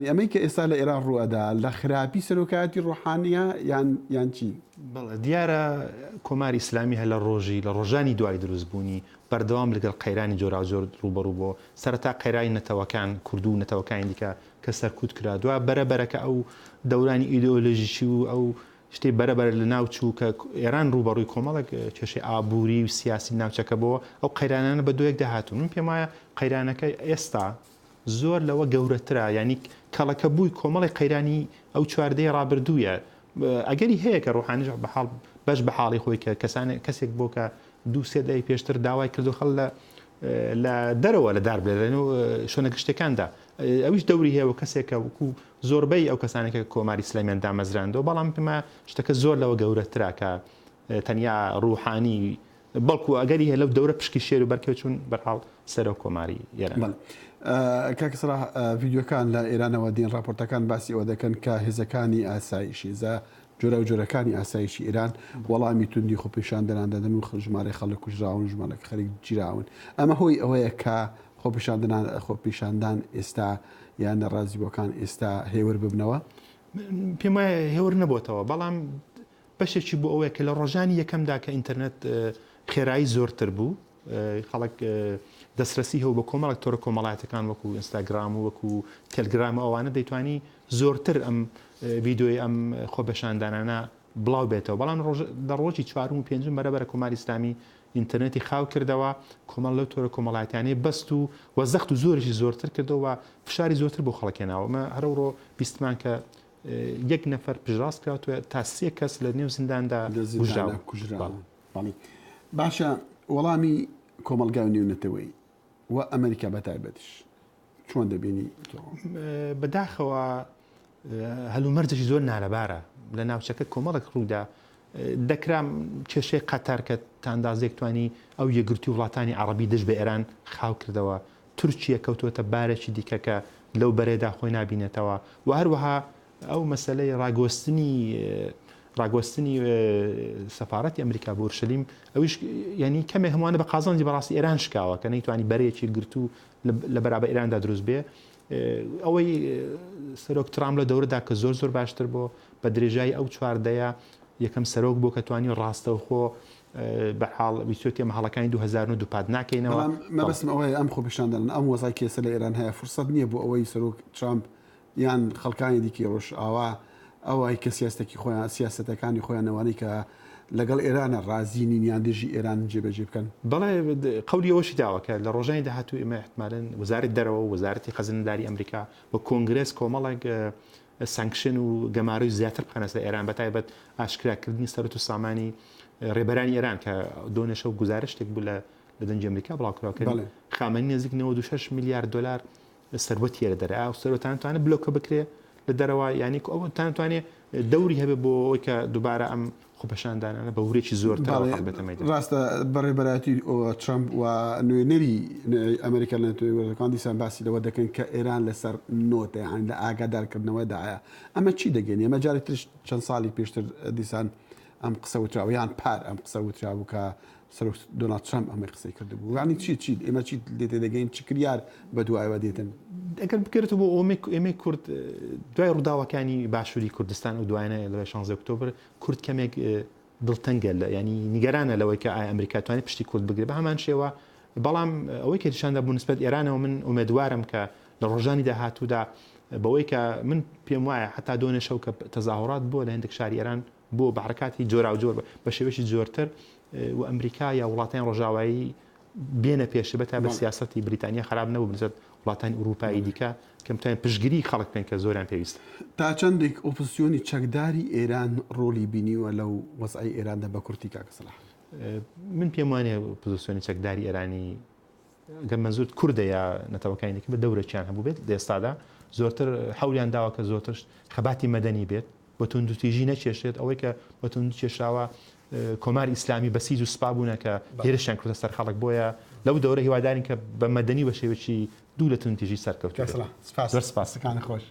ئەمەی کە ئێستا لە ئێران ڕووئەدا لە خراپی سەرۆکایەتی ڕۆحانییە یان یان چی؟ بەڵێ دیارە کۆماری ئیسلامی هەر لە ڕۆژی لە ڕۆژانی دوای دروست بوونی بەردەوام لەگەڵ قەیرانی جۆراوجۆر ڕووبەڕوو بۆ سەرەتا قەیرانی نەتەوەکان کورد و نەتەوەکانی دیکە کە سەرکوت کرا دوا بەرە بەرە کە ئەو دەورانی ئیدئۆلۆژیی و ئەو شتەی بەرە بەرە لە ناو چوو کە ئێران ڕووبەڕووی کۆمەڵێک کێشەی ئابووری و سیاسی ناوچەکە بۆ ئەو قەیرانانە بە دوێکدا هاتوون من پێم وایە قەیرانەکە ئێستا زۆر لەوە گەورەترە، یانی کەڵەکەبووی کۆمەڵێک قەیرانی ئەو چواردەی ڕابردوویە. ئەگەری هەیە کە ڕوحانیش بە حاڵ بەش بە حاڵی خۆی کە کەسانێک کەسێک بۆ کە دوو سێ دەی پێشتر داوای کردو خەڵ لە لە دەرەوە لە دار بێن و شوێنە گشتەکاندا ئەویش دەوری هەیە و کەسێک کە وەکو زۆربەی ئەو کەسانێک کە کۆماری ئیسلامیان دامەزراندەوە بەڵام پێما شتەکە زۆر لەوە گەورەترە کە تەنیا ڕوحانی بەڵکو ئەگەری هەیە لەو دەورە پشکی شێر و بەرکەوێت چون بەرحاڵ سەرۆک کۆماری ئێران. بەڵێ کاک سەڵاح ڤیدیۆکان لە ئێرانەوە دێن ڕاپۆرتەکان باسی ئەوە دەکەن کە هێزەکانی ئاسایش هێزە جۆراوجۆرەکانی ئاسایشی ئێران وەڵامی توندی خۆپیشاندەران دەدەن و ژمارەی خەڵک کوژراون ژمارەک خەریک گیراون ئەمە هۆی ئەوەیە کە خۆپیشاندنان خۆپیشاندان ئێستا یان ناڕازیبووەکان ئێستا هێور ببنەوە؟ پێم وایە هێور نەبۆتەوە بەڵام بەشێکی بۆ ئەوەیە کە لە ڕۆژانی یەکەمدا کە ئینتەرنێت خێرایی زۆرتر بوو، خەڵک دەسترەسی هەبوو بە کۆمەڵێک تۆڕە کۆمەڵایەتەکان وەکو ئینستاگرام و وەکو تێلگرام و ئەوانە دەیتوانی زۆرتر ئەم ڤیدیۆی ئەم خۆپێشاندانانە بڵاو بێتەوە بەڵام لە ڕۆژی چوارم و پێنجم بەرەبەرە کۆماری ئیسلامی ئینتەرنێتی خاو کردەوە کۆمەڵ لەو تۆرە کۆمەڵایەتیانەی بەست و و زەخت و زۆریشی زۆرتر کردەوە فشاری زۆرتر بۆ خەڵک هێناوە ئەمە هەرەوڕۆ بیستمان کە یەک نەفەر پشتڕاست کراوەتەوە تا سێ کەس لە نێو زینداندا کوژراون. باشە وەڵامی کۆمەڵگای نێونەتەوەیی و ئەمریکا بە تایبەتیش چۆن دەبینی تۆ؟ بەداخەوە هەلومەرجێکی زۆر نالەبارە لە ناوچەکە کۆمەڵێک ڕوودا دەکرا کێشەی قەتەر کە تا ئەندازەیەک توانی ئەو یەکگرتووی وڵاتانی عەڕەبی دژ بە ئێران خاو کردەوە تورکیە کەوتووەتە بارێکی دیکە کە لەو بەرەیەدا خۆی نابینێتەوە و هەروەها ئەو مەسەلەی ڕاگۆستنی ڕاگۆستنی سەفارەتی ئەمریکا بۆ ئورشەلیم ئەویش یعنی کەمێک هەمووانە بە قازانجی بەڕاستی ئێران شکاوە کە نەیتوانی بەرەیەکی گرتوو لە بەرابەر ئێراندا دروست بێ ئەوەی سەرۆک ترامپ لە دەورەدا کە زۆر زۆر باشتر بۆ بە درێژایی ئەو چواردەیە یەکەم سەرۆک بوو کە توانی ڕاستەوخۆ بەرحاڵ ویستویەتی ئێمە هەڵەکانی 2009 دووپات ناکەینەوە. بەڵام مەبەستم ئەوەیە ئەم خۆپیشاندانە، ئەم وەزعەی کە ئێستا لە ئێران هەیە فرسەت نییە بۆ ئەوەی سەرۆک ترامپ یان خەڵکانی دیکەی ڕۆژئاوا ئەوای کە سیاستەکی خۆیان سیاسەتەکانی خۆیان ئەوانەی کە لەگەڵ ئێرانە ڕازی نین یان دژی ئێران جێبەجێ بکەن. بەڵێ قەولی ئەوەشی داوە کە لە ڕۆژانی داهاتوو ئێمە ئیحتمالەن وەزارەتی دەرەوە و وەزارەتی خەزێنەداری ئەمریکا و کۆنگرێس کۆمەڵێک sanction و گەمارۆی زیاتر بخەنە سەر ئێران بەتایبەت ئاشکراکردنی سەروەت و سامانی ڕێبەرانی ئێران کە دۆنێ شەو گوزارشتێک بوو لە لە دەنگی ئەمریکا بڵاو کراوە کە خامنەیی نزیک 96 میلیارد دلار سەروەتی لە دەرەوە ئەو سەروەتان توانێت بلۆکە بکرێ لە دەرەوە یانی ئەو تان توانێ دەوری هەبێ بۆ ئەوەی کە دووبارە ئەم خۆپێشاندانانە بە ورێکی زۆرتر بێتە مەیدان. ڕاستە بەڕێوەبەرایەتی ترەمپ و نوێنەری ئەمریکا لە نەتەوە یەکگرتووەکان دیسان باسی لەوە دەکەن کە ئێران لەسەر نۆتە یانی لە ئاگادارکردنەوەدایە. ئەمە چی دەگەێنێ؟ ئەمە جارێک ترش چەند ساڵی پێشتر دیسان ئەم قسە وتراوە یان پار ئەم قسە وترابوو کە سەرۆک دۆناڵد ترەمپ ئەمەی قسەی کردبوو. یانی چی چی ئێمە چی لێ تێدەگەین چ کریار بە دوایەوە دێتن؟ ئەگەر بگەرێتەوە بۆ ئەوەی ئێمەی کورد دوای ڕووداوەکانی باشووری کوردستان و دوایانە لە 16 ئۆکتۆبر کورد کەمێک دڵتەنگە لە ینی نیگەرانە لەوەی کە ئایا ئەمریکا توانێت پشتی کورد بگرێت بە هەمان شێوە بەڵام ئەوەی کە نیشاندا بوو نسبەت ئێرانەوە من ئومێدوارم کە لە ڕۆژانی داهاتوودا بەوەی کە من پێم وایە حتا دۆنێ شەو کە تەزاهورات بووە لە هەندێک شاری ئێران بۆ بە حرکاتی جۆراوجۆر بە شێوەیەکی زۆرتر و ئەمریکا یا وڵاتانی ڕۆژاوایی بێنە پێشێ بە تایبەت سیاسەتی بریتانیا خراپ نەبوو بنسبەت وڵاتانی ئورووپایی دیکە کە بتوانین پشتگیری خەڵک بکەین کە زۆریان پێویستە. تا چەندێک ئۆپۆزسیۆنی چەکداری ئێران ڕۆڵی بینیوە لەو وەزعەی ئێراندا بە کورتی کاکە سەلاح؟ من پێم وانیە ئۆپۆزسیۆنی چەکداری ئێرانی گەر مەنزورت کوردە یا نەتەوەکانی دیکە بە دەورێکیان هەبووبێت لە ئێستادا زۆرتر حەولیان داوە کە زۆرتر خەباتی مەدەنی بێت بە توندوتیژی نەکێشرێت، ئەوەی کە بە توندی کێشراوە کۆماری ئیسلامی بەسیج و سپا بوونە کە هێرشیان کردە سەر خەڵک، بۆیە لەو دەورە هیوادارین کە بە مەدەنی و بە شێوەیەکی دوور لە توندوتیژی سەرکەوتوو بێت. سپاس. زۆر سپاس. دەستەکانت خۆش.